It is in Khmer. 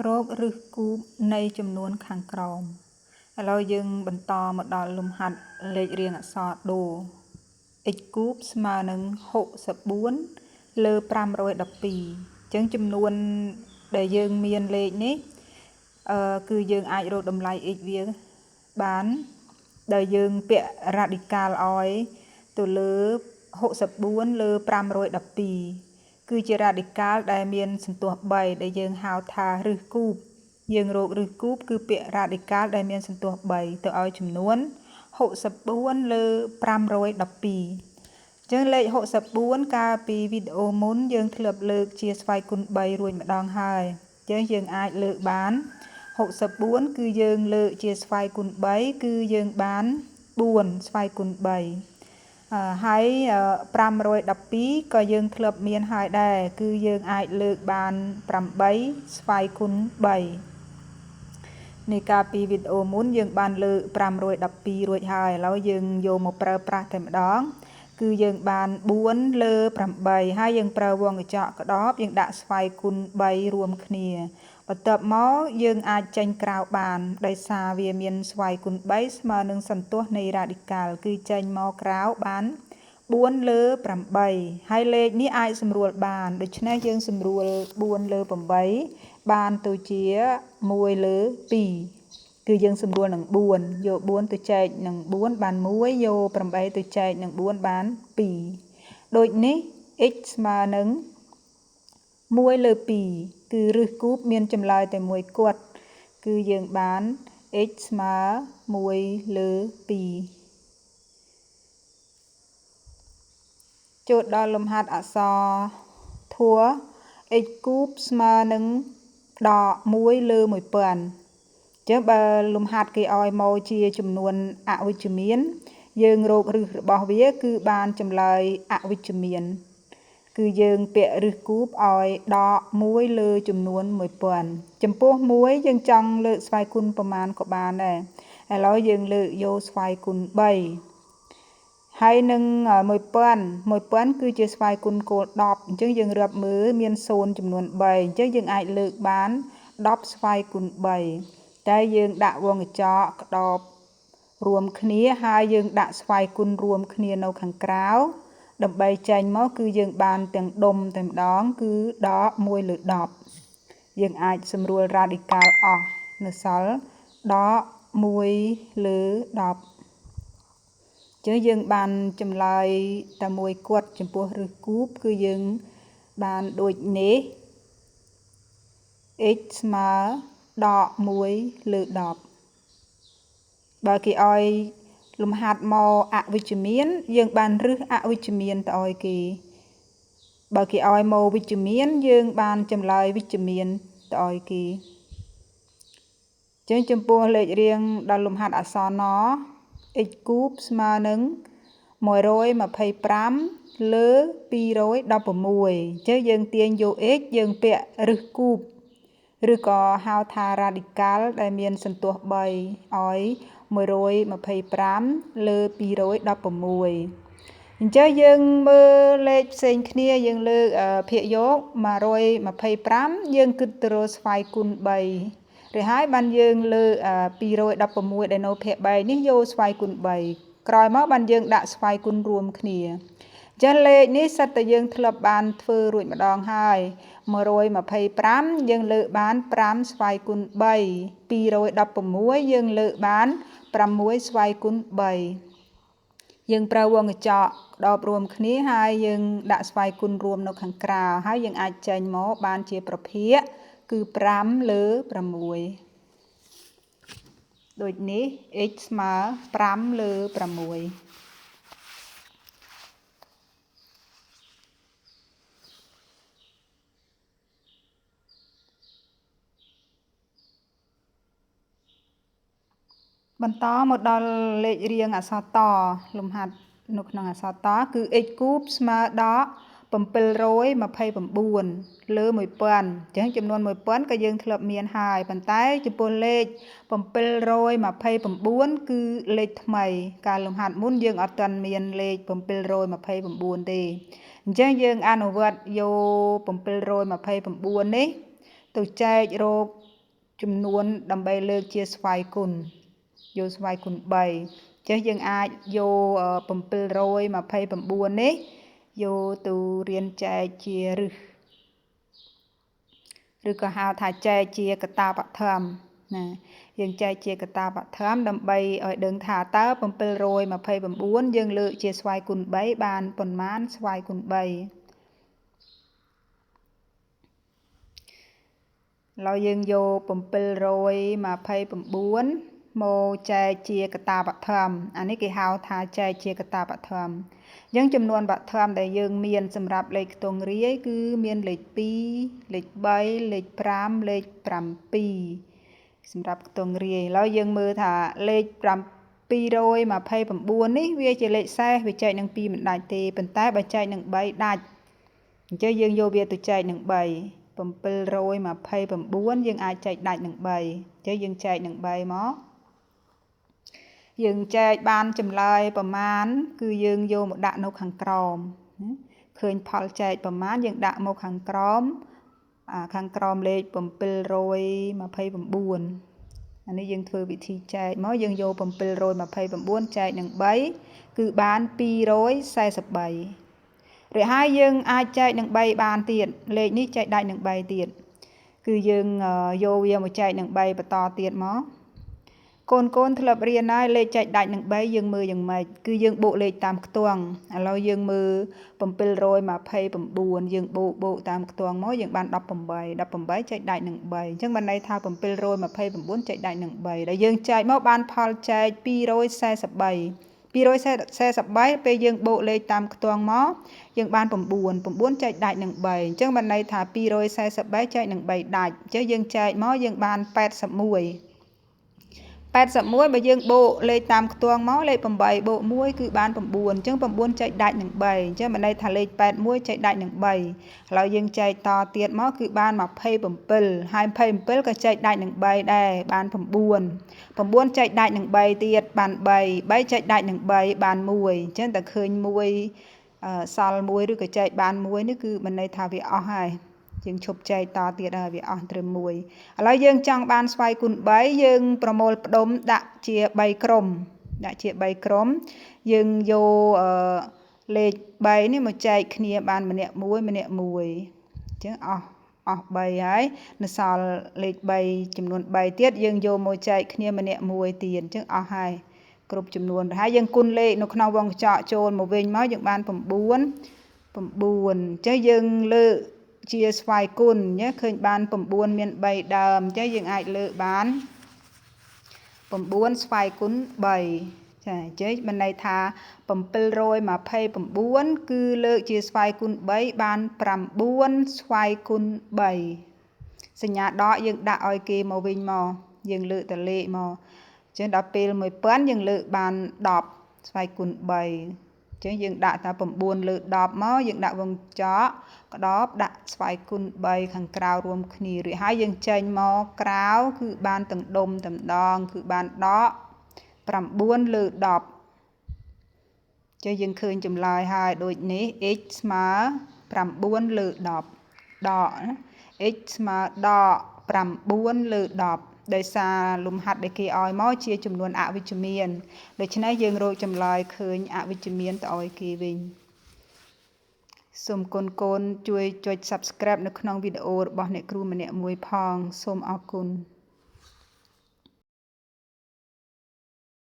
រកឫសគូបនៃចំនួនខាងក្រោមឥឡូវយើងបន្តមកដល់លំហាត់លេខរៀងអក្សរដូ x គូបស្មើនឹង64លើ512អញ្ចឹងចំនួនដែលយើងមានលេខនេះគឺយើងអាចរកតម្លៃ x វាបានដែលយើងពាក់រ៉ាឌីកាល់ឲ្យទៅលើ64លើ512គឺជារ៉ាឌីកាល់ដែលមានសន្ទស្សន៍3ដែលយើងហៅថាឫសគូបយើងរកឫសគូបគឺពាក្យរ៉ាឌីកាល់ដែលមានសន្ទស្សន៍3ទៅឲ្យចំនួន64លើ512ចឹងលេខ64កាលពីវីដេអូមុនយើងធ្លាប់លើកជាស្វ័យគុណ3រួចម្ដងហើយចឹងយើងអាចលើកបាន64គឺយើងលើកជាស្វ័យគុណ3គឺយើងបាន4ស្វ័យគុណ3ហើយ512ក៏យើងធ្លាប់មានហើយដែរគឺយើងអាចលើកបាន8ស្វ័យគុណ3នេះកាលពីវីដេអូមុនយើងបានលើក512រួចហើយឥឡូវយើងយកមកប្រើប្រាស់តែម្ដងគឺយើងបាន4លើ8ហើយយើងប្រើវងកញ្ចក់ក្តោបយើងដាក់ស្វ័យគុណ3រួមគ្នាបន្ទាប់មកយើងអាចចេញក្រៅបានដោយសារវាមានស្វ័យគុណ3ស្មើនឹងសន្ទស្សន៍នៃរ៉ាឌីកាល់គឺចេញមកក្រៅបាន4លើ8ហើយលេខនេះអាចសម្រួលបានដូច្នេះយើងសម្រួល4លើ8បានទៅជា1លើ2គឺយើងសម្រួលនឹង4យក4ទៅចែកនឹង4បាន1យក8ទៅចែកនឹង4បាន2ដូចនេះ x ស្មើនឹង1លើ2គឺឫសគូបមានចម្លើយតែមួយគត់គឺយើងបាន x ស្មើ1លើ2ចូលដល់លំហាត់អក្សរធัว x គូបស្មើនឹងដក1លើ1000ចឹងបើលំហាត់គេឲ្យមកជាចំនួនអវិជ្ជមានយើងរកឫសរបស់វាគឺបានចម្លើយអវិជ្ជមានគឺយើងពាក់ឫសគូបឲ្យដក1លើចំនួន1000ចំពោះ1យើងចង់លើកស្វ័យគុណប្រមាណក៏បានដែរឥឡូវយើងលើកយកស្វ័យគុណ3ហើយនឹង1000គឺជាស្វ័យគុណគោល10អញ្ចឹងយើងរាប់មើលមាន0ចំនួន3អញ្ចឹងយើងអាចលើកបាន10ស្វ័យគុណ3តែយើងដាក់វងកញ្ចក់ក្តោបរួមគ្នាហើយយើងដាក់ស្វ័យគុណរួមគ្នានៅខាងក្រៅដើម្បីចេញមកគឺយើងបានទាំងដុំតែម្ដងគឺដក1លើ10យើងអាចសម្រួលរ៉ាឌីកាល់អស់នៅសល់ដក1លើ10ចឹងយើងបានចម្លើយតែមួយគត់ចំពោះឫសគូបគឺយើងបានដូចនេះ x ស្មើដក1លើ10បើគេឲ្យលំហាត់មកអវិជ្ជមានយើងបានឫសអវិជ្ជមានទៅឲ្យគេបើគេឲ្យមកវិជ្ជមានយើងបានចម្លើយវិជ្ជមានទៅឲ្យគេចឹងចំពោះលេខរៀងដល់លំហាត់អក្សរណ x គូបស្មើនឹង125លើ216ចឹងយើងទាញយក x យើងពាក់ឫសគូបឬក៏ហៅថារ៉ាឌីកាល់ដែលមានសន្ទស្សន៍3ឲ្យ125លើ216អញ្ចឹងយើងមើលលេខផ្សេងគ្នាយើងលើកភាគយក125យើងគិតទៅរកស្វ័យគុណ3ឬហើយបានយើងលើក216ដែលនៅភាគ3នេះយកស្វ័យគុណ3ក្រោយមកបានយើងដាក់ស្វ័យគុណរួមគ្នាអញ្ចឹងលេខនេះសិតតែយើងធ្លាប់បានធ្វើរួចម្ដងហើយ125យើងលើកបាន5ស្វ័យគុណ3 216យើងលើកបាន6ស្វ័យគុណ3យើងប្រើវងកញ្ចក់ក្តោបរួមគ្នាហើយយើងដាក់ស្វ័យគុណរួមនៅខាងក្រៅហើយយើងអាចចេញមកបានជាប្រភាគគឺ5លើ6ដូចនេះ x ស្មើ5លើ6បន្តមកដល់លេខរៀងអក្សរតលំហាត់នៅក្នុងអក្សរតគឺ x គូបស្មើដក729លើ1000អញ្ចឹងចំនួន1000ក៏យើងធ្លាប់មានហើយប៉ុន្តែចំពោះលេខ729គឺលេខថ្មីកាលលំហាត់មុនយើងអត់ទាន់មានលេខ729ទេអញ្ចឹងយើងអនុវត្តយក729នេះទៅចែករក ចំនួនដើម្បីលើកជាស្វ័យគុណយកស្វ័យគុណ3ចេះយើងអាចយក729នេះយកទៅរៀនចែកជារឹសឬក៏ហៅថាចែកជាកតាបធម្មណាយើងចែកជាកតាបធម្មដើម្បីឲ្យដឹងថាតើ729យើងលើកជាស្វ័យគុណ3បានប៉ុន្មានស្វ័យគុណ3ឡើយយើងយក729មកចែកជាកតាបធម្មអានេះគេហៅថាចែកជាកតាបធម្មអញ្ចឹងចំនួនបធម្មដែលយើងមានសម្រាប់លេខខ្ទង់រាយគឺមានលេខ2លេខ3លេខ5លេខ7សម្រាប់ខ្ទង់រាយឥឡូវយើងមើលថាលេខ729នេះវាជាលេខសេសវាចែកនឹង2មិនដាច់ទេប៉ុន្តែបើចែកនឹង3ដាច់អញ្ចឹងយើងយកវាទៅចែកនឹង3 729យើងអាចចែកដាច់នឹង3អញ្ចឹងយើងចែកនឹង3មកយើងចែកបានចម្លើយប្រមាណគឺយើងយកមកដាក់នៅខាងក្រោមឃើញផលចែកប្រមាណយើងដាក់មកខាងក្រោមខាងក្រោមលេខ729អានេះយើងធ្វើវិធីចែកមកយើងយក729ចែកនឹង3គឺបាន243រួចហើយយើងអាចចែកនឹង3បានទៀតលេខនេះចែកដាច់នឹង3ទៀតគឺយើងយកវាមកចែកនឹង3បន្តទៀតមកកូនធ្លាប់រៀនហើយលេខចែកដាច់នឹង3យើងមើលយ៉ាងម៉េចគឺយើងបូកលេខតាមខ្ទង់ឥឡូវយើងមើល729យើងបូកតាមខ្ទង់មកយើងបាន18 18ចែកដាច់នឹង3អញ្ចឹងបានន័យថា729ចែកដាច់នឹង3ដែលយើងចែកមកបានផលចែក243 243ពេលយើងបូកលេខតាមខ្ទង់មកយើងបាន9 9ចែកដាច់នឹង3អញ្ចឹងបានន័យថា243ចែកនឹង3ដាច់អញ្ចឹងយើងចែកមកយើងបាន81 81បើយើងបូកលេខតាមខ្ទង់មកលេខ8បូក1គឺបាន9អញ្ចឹង9ចែកដាច់នឹង3អញ្ចឹងបានន័យថាលេខ81ចែកដាច់នឹង3ឥឡូវយើងចែកតទៀតមកគឺបាន27ហើយ27ក៏ចែកដាច់នឹង3ដែរបាន9 9ចែកដាច់នឹង3ទៀតបាន3 3ចែកដាច់នឹង3បាន1អញ្ចឹងតែឃើញ1សល់1ឬក៏ចែកបាន1នេះគឺបានន័យថាវាអស់ហើយយើងឈប់ចែកតទៀតហើយវាអស់ត្រឹម1ឥឡូវយើងចង់បានស្វ័យគុណ3យើងប្រមូលផ្ដុំដាក់ជា3ក្រុមដាក់ជា3ក្រុមយើងយកលេខ3នេះមកចែកគ្នាបានម្នាក់មួយម្នាក់មួយអញ្ចឹងអស់3ហើយនៅសល់លេខ3ចំនួន3ទៀតយើងយកមកចែកគ្នាម្នាក់មួយទៀតអញ្ចឹងអស់ហើយគ្រប់ចំនួនហើយយើងគុណលេខនៅក្នុងវងកញ្ចក់ចូលមកវិញមកយើងបាន9 9អញ្ចឹងយើងលើកជាស្វ័យគុណញ៉េឃើញបាន9មាន3ដើមអញ្ចឹងយើងអាចលើកបាន9ស្វ័យគុណ3ចាអញ្ចឹងមានន័យថា729គឺលើកជាស្វ័យគុណ3បាន9ស្វ័យគុណ3សញ្ញាដកយើងដាក់ឲ្យគេមកវិញមកយើងលើកតលេខមកអញ្ចឹងដល់ពេល1000យើងលើកបាន10ស្វ័យគុណ3អញ្ចឹងយើងដាក់តែ9លើ10មកយើងដាក់វងចកក្តោបដាក់ស្វ័យគុណ3ខាងក្រៅរួមគ្នារួចហើយយើងចេញមកក្រៅគឺបានទាំងដុំតែម្ដងគឺបានដក9លើ10ចេះយើងឃើញចម្លើយហើយដូចនេះ x ស្មើ9លើ10ដកណា x ស្មើដក9លើ10ដោយសារលំហាត់ដែលគេឲ្យមកជាចំនួនអវិជ្ជមានដូច្នេះយើងរកចម្លើយឃើញអវិជ្ជមានទៅឲ្យគេវិញសូមកូនជួយចុច Subscribe នៅក្នុងវីដេអូរបស់អ្នកគ្រូម្នាក់មួយផងសូមអរគុណ។